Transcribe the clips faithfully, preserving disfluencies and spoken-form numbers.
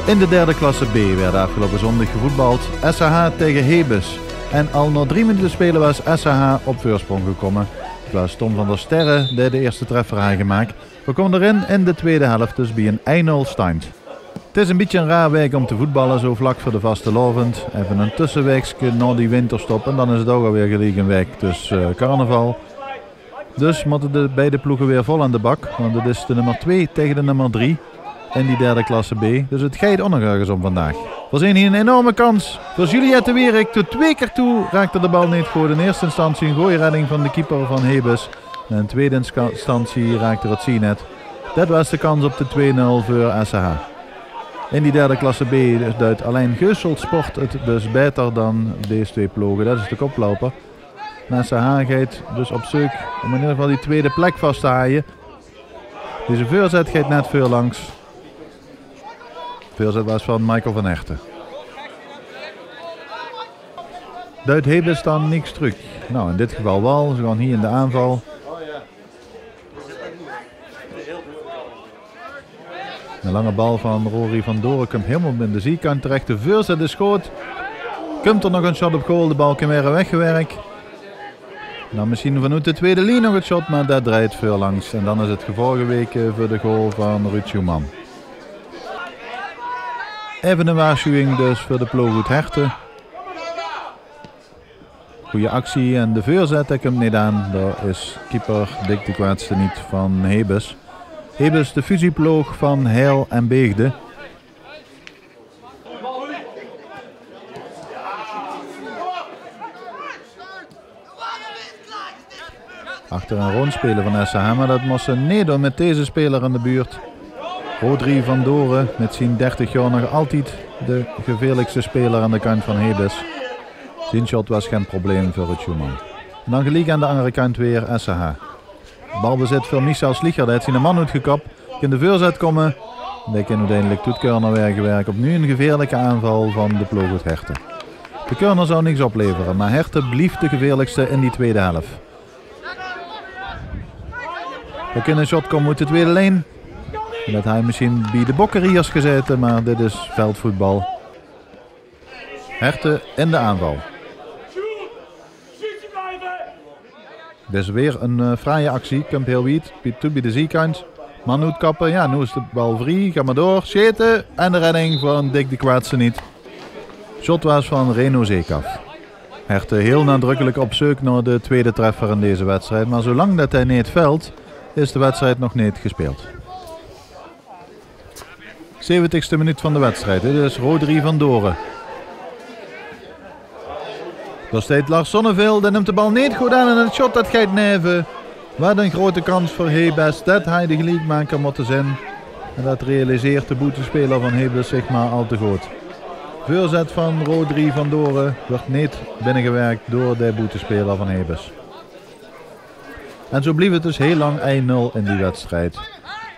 In de derde klasse B werd afgelopen zondag gevoetbald. S H H tegen Hebus. En al na drie minuten spelen was S H H op veursprong gekomen. Het was Tom van der Sterre die de eerste treffer had gemaakt. We komen erin in de tweede helft, dus bij een één nul stand. Het is een beetje een raar week om te voetballen, zo vlak voor de vastelaovend. Even een tussenweekske na die winterstop en dan is het ook alweer gelijk een week tussen eh, carnaval. Dus moeten de beide ploegen weer vol aan de bak, want het is de nummer twee tegen de nummer drie in die derde klasse B. Dus het geit ook nog ergens om vandaag. We zien hier een enorme kans voor Juliette Wierik. Tot twee keer toe raakte de bal niet goed. In eerste instantie een goede redding van de keeper van Hebus. En in tweede insta- instantie raakte het Sienet. Dat was de kans op de twee nul voor S H H. In die derde klasse B duidt alleen Geuselt Sport het dus beter dan deze twee ploegen. Dat is de koploper. En S H H geit dus op zeuk om in ieder geval die tweede plek vast te houden. Deze veurzet geit net veurlangs. Veurzet was van Michael van Herten. Duidt Hebus dan niks terug? Nou, in dit geval wel. Ze gaan hier in de aanval. Een lange bal van Rory van Doren komt helemaal in de ziekant terecht. De veurzet is goed. Komt er nog een shot op goal? De bal kan weer weggewerkt. Dan misschien vanuit de tweede lijn nog het shot, maar dat draait veurlangs. En dan is het gevolgeweken voor de goal van Ruud Schumann. Even een waarschuwing dus voor de ploeg uit Herten. Goeie actie en de veurzet, hij komt niet aan. Daar is keeper Dick de Kwaadste niet van Hebus. Hebus, de fusieploeg van Heil en Beegde. Achter een rondspeler van S H H, maar dat moest ze niet doen met deze speler in de buurt. Rodri van Doren met zijn dertig jaar nog altijd de gevaarlijkste speler aan de kant van Hebus. Zijn shot was geen probleem voor het Schumann. En dan gelijk aan de andere kant weer S H H. Balbezit voor Michel Slieger, die heeft zijn man uitgekapt. In de veurzet komen. Die kan uiteindelijk tot corner weer gewerkt. Opnieuw een gevaarlijke aanval van de ploeg uit Herten. De corner zou niks opleveren, maar Herten blijft de gevaarlijkste in die tweede helft. Er kan een shot komen uit de tweede lijn. En dat hij misschien bij de Bokkeriers gezeten, maar dit is veldvoetbal. Herten in de aanval. Dit is weer een eh, fraaie actie. Komt heel wiet. Piet toe bij de ziekant. Man uitkappen. Ja, nu is de bal vrij. Ga maar door. Schieten. En de redding van Dick de Kwaadste niet. Shot was van Reno Zeekaf. Herten heel nadrukkelijk op zeuk naar de tweede treffer in deze wedstrijd. Maar zolang dat hij niet velt, is de wedstrijd nog niet gespeeld. Zeventigste minuut van de wedstrijd. Dit is Rodri van Doren. Daar staat Lars Zonneveld en neemt de bal niet goed aan. En het shot dat geit neven. Wat een grote kans voor Hebus. Dat hij de gelijkmaker moet zijn. En dat realiseert de boetenspeler van Hebus zich maar al te goed. Veurzet van Rodri van Doren wordt niet binnengewerkt door de boetenspeler van Hebus. En zo blijft het dus heel lang één nul in die wedstrijd.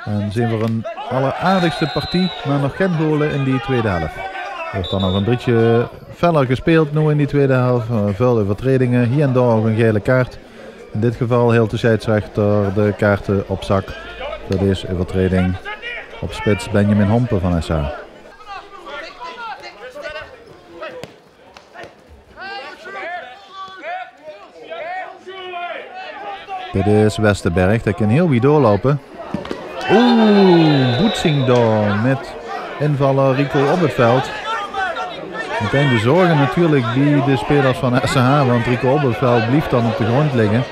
En zien we een alleraardigste partie, maar nog geen golen in die tweede helft. Er wordt dan nog een beetje feller gespeeld nu in die tweede helft. Eh, Veel overtredingen, hier en daar ook een gele kaart. In dit geval hield de scheidsrechter de kaarten op zak. Dat is overtreding op spits Benjamin Hompen van S H. Dit is Westerberg, dat kan heel wied doorlopen. Oeh, boetsing daar met invaller Rico op het veld. Meteen de zorgen natuurlijk bij de spelers van S H H, want Rico op het veld blijft dan op de grond liggen.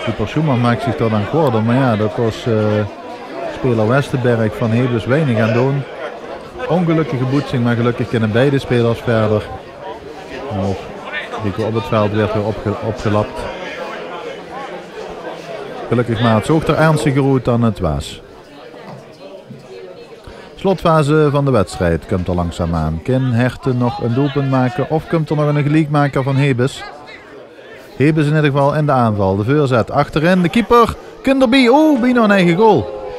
Super Schumann maakt zich daar dan kwaad om, maar ja, dat was eh, speler Westerberg van Hebus weinig aan doen. Ongelukkige boetsing, maar gelukkig kunnen beide spelers verder. En ook Rico op het veld werd weer opge- opgelapt. Gelukkig maar het zoog er ernstiger uit dan het was. Slotfase van de wedstrijd komt er langzaam aan. Kan Herten nog een doelpunt maken of komt er nog een gelijkmaker van Hebus? Hebus in ieder geval in de aanval. De veurzet achterin. De keeper kan erbij. Oeh, bijna een eigen goal.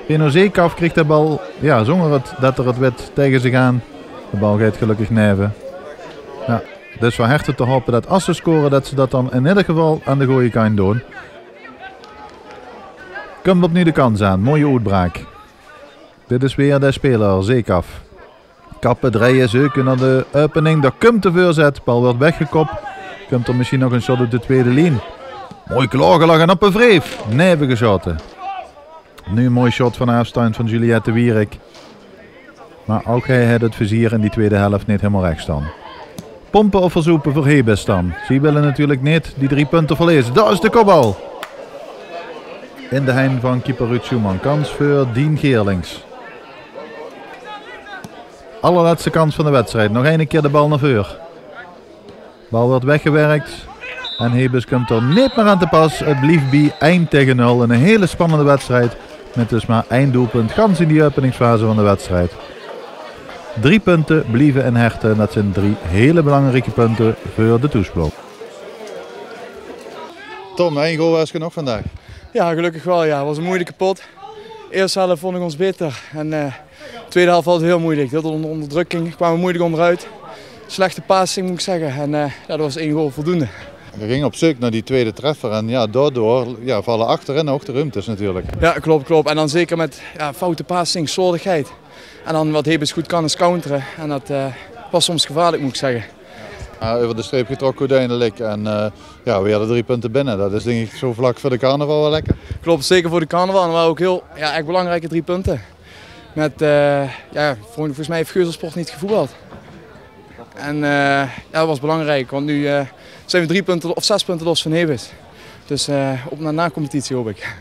Reno Zeekaf kreeg de bal ja, zonder het, dat er het wit tegen zich aan. De bal gaat gelukkig neven. Ja, dus voor Herten te hopen dat als ze scoren, dat ze dat dan in ieder geval aan de gooie kant doen. Komt opnieuw de kans aan. Mooie oetbraak. Dit is weer de speler, Zeekaf. Kappe, dreie, zeuke nao de opening. Dao kump de veurzet. Bal weurt weggekop. Kump d'r mesjiens nog ein shot oet de twiede lien? Mooi klaorgelag en op de wreef. Neve gesjaote. Noe ein mooi shot van aafstand van Juliette Wierik. Mer ouch hae haet 't vizier in die twiede helf neet hielemaol rech staon. Pompe of verzoepe veur Hebes dan? Zie wille natuurlik neet die drie punte verleze. Dao is de kopbal. In de hein van keeper Ruud Schumann. Kans veur Dien Geerlings. Allerlètste kans van de wedstrijd. Nog eine kier de bal nao veur. Bal weurt weggewerk. En Hebes kump d'r neet mier aan te pas. 't Blief bie ein taege nul. Ein hele spannende wedstrijd. Mit dus mer ein doelpunt gans in die openingsfase van de wedstrijd. Drie punte blieve in Herten. En det zeen drie hele belangrieke punte veur de toesjploog. Tom, ein goal waas genóg vandaag. Jao, gelökkig waal. Jao, 't waas ein meujelike pot. Ierste helf vónj ich ós baeter. En eh, twiede helf waas 't hiel meujelik. Hiel ónger óngerdrökking. Kwame meujelik óngeroet. Slechte passing, mót ich zègke. En eh, jao, det waas ein goal voldoende. Veer ginge op zeuk nao die twiede treffer. En jao, daodoor, jao, valle achterin ouch de ruumtes natuurlik. Jao, klop, klop. En dan zeker mit, jao, foute passing, slordigheid. En dan waat Hebes good kan is counteren. En det eh, waas soms gevaorlik, mót ich zègke. Jao, euver de streep getrokke oeteindelik. En eh, jao, weer de drie punte binne. Det is dink ich zo vlak veur de carnaval waal lekker. Klop, zeker veur de carnaval. En waore ouch hiel, jao, ech belangrieke drie punte. Mit eh, jao, volges, volges mich haet Geuselsport neet gevoetbald. En eh, jao, det waas belangriek, want noe eh, zeen veer drie punte of zès punte los van Hebes. Dus eh, op nao de nacompetitie, haop ich.